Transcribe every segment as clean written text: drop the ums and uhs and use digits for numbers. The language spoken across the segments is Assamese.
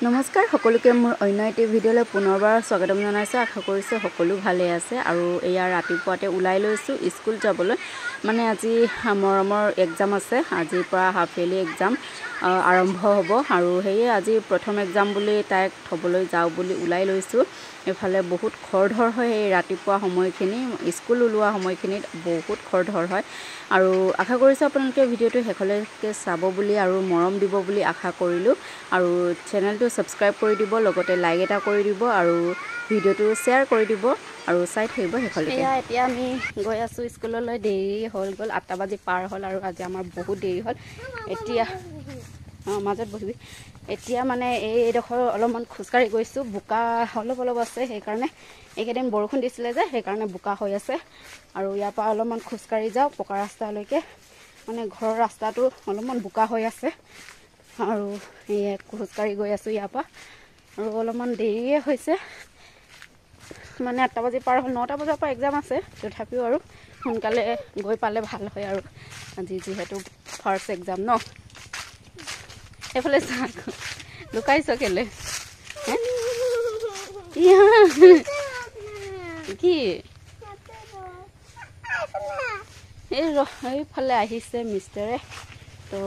নমস্কাৰ সকলোকে মোৰ অন্য এটি ভিডিঅ'লৈ পুনৰবাৰ স্বাগতম জনাইছোঁ। আশা কৰিছোঁ সকলো ভালে আছে। আৰু এয়া ৰাতিপুৱাতে ওলাই লৈছোঁ স্কুল যাবলৈ। মানে আজি মৰমৰ এক্সাম আছে, আজিৰ পৰা হাফ ইয়াৰলি এক্সাম আৰম্ভ হ'ব। আৰু সেয়ে আজি প্ৰথম এক্সাম বুলি তাইক থ'বলৈ যাওঁ বুলি ওলাই লৈছোঁ। এইফালে বহুত খৰধৰ হয় এই ৰাতিপুৱা সময়খিনি, স্কুল ওলোৱা সময়খিনিত বহুত খৰধৰ হয়। আৰু আশা কৰিছোঁ আপোনালোকে ভিডিঅ'টো শেষলৈকে চাব বুলি আৰু মৰম দিব বুলি আশা কৰিলোঁ। আৰু চেনেলটো ছাবস্ক্ৰাইব কৰি দিব, লগতে লাইক এটা কৰি দিব আৰু ভিডিঅ'টো শ্বেয়াৰ কৰি দিব আৰু চাই থাকিব শেষলৈকে। এয়া এতিয়া আমি গৈ আছোঁ স্কুললৈ। দেৰি হ'ল গ'ল, 8টা বাজি পাৰ হ'ল আৰু আজি আমাৰ বহুত দেৰি হ'ল। এতিয়া অঁ মাজত বহিবি। এতিয়া মানে এইডোখৰ অলপমান খোজকাঢ়ি গৈছোঁ, বোকা অলপ অলপ আছে, সেইকাৰণে এইকেইদিন বৰষুণ দিছিলে যে সেইকাৰণে বোকা হৈ আছে। আৰু ইয়াৰ পৰা অলপমান খোজকাঢ়ি যাওঁ পকা ৰাস্তালৈকে, মানে ঘৰৰ ৰাস্তাটো অলপমান বোকা হৈ আছে। আৰু এই খোজকাঢ়ি গৈ আছোঁ ইয়াৰ পৰা। আৰু অলপমান দেৰিয়ে হৈছে, মানে 8টা বাজি পাৰ হ'ল, 9টা বজাৰ পৰা এক্সাম আছে। তথাপিও আৰু সোনকালে গৈ পালে ভাল হয় আৰু আজি যিহেতু ফাৰ্ষ্ট এক্সাম ন। এইফালে চা, লুকাইছ কেলে? কি এই এইফালে আহিছে মিষ্টাৰে, তো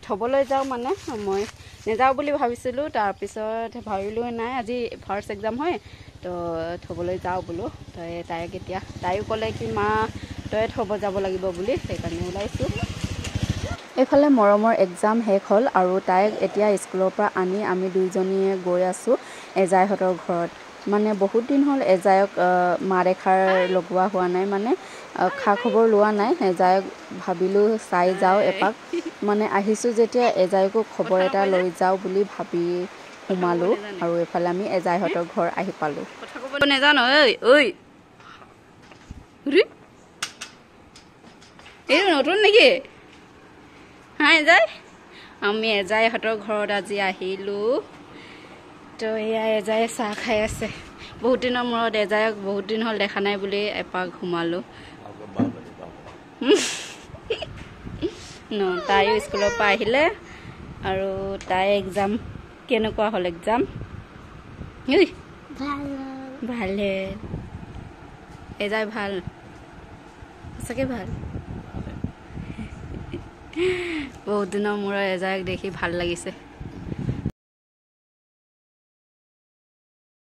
থ'বলৈ যাওঁ। মানে মই নেযাওঁ বুলি ভাবিছিলোঁ, তাৰপিছত ভাবিলোঁ নাই আজি ফাৰ্ষ্ট এক্সাম হয় তো থ'বলৈ যাওঁ বোলো। তই তাইক এতিয়া তাইও ক'লে কি মা তই থ'ব যাব লাগিব বুলি, সেইকাৰণে ওলাইছোঁ। এইফালে মৰমৰ এক্সাম শেষ হ'ল আৰু তাইক এতিয়া স্কুলৰ পৰা আনি আমি দুইজনীয়ে গৈ আছোঁ এজাইহঁতৰ ঘৰত। মানে বহুত দিন হ'ল এজায়ক মাত এষাৰ লগোৱা হোৱা নাই, মানে খা খবৰ লোৱা নাই। এজায়ক ভাবিলোঁ চাই যাওঁ এপাক, মানে আহিছোঁ যেতিয়া এজায়কো খবৰ এটা লৈ যাওঁ বুলি ভাবি সোমালোঁ। আৰু এইফালে আমি এজাইহঁতৰ ঘৰ আহি পালোঁ। নাজানো ঐ এইটো নতুন নেকি? হা এজাই, আমি এজাইহঁতৰ ঘৰত আজি আহিলোঁ। তো এয়া এজাই চাহ খাই আছে। বহুত দিনৰ মূৰত এজায়ক বহুত দিন হ'ল দেখা নাই বুলি এপাক সোমালোঁ ন। তাইও স্কুলৰ পৰা আহিলে আৰু তাই এক্সাম কেনেকুৱা হ'ল? এক্সাম ভালে এজাই ভাল, সঁচাকৈ ভাল। বহুত দিনৰ মূৰত এজায়ক দেখি ভাল লাগিছে।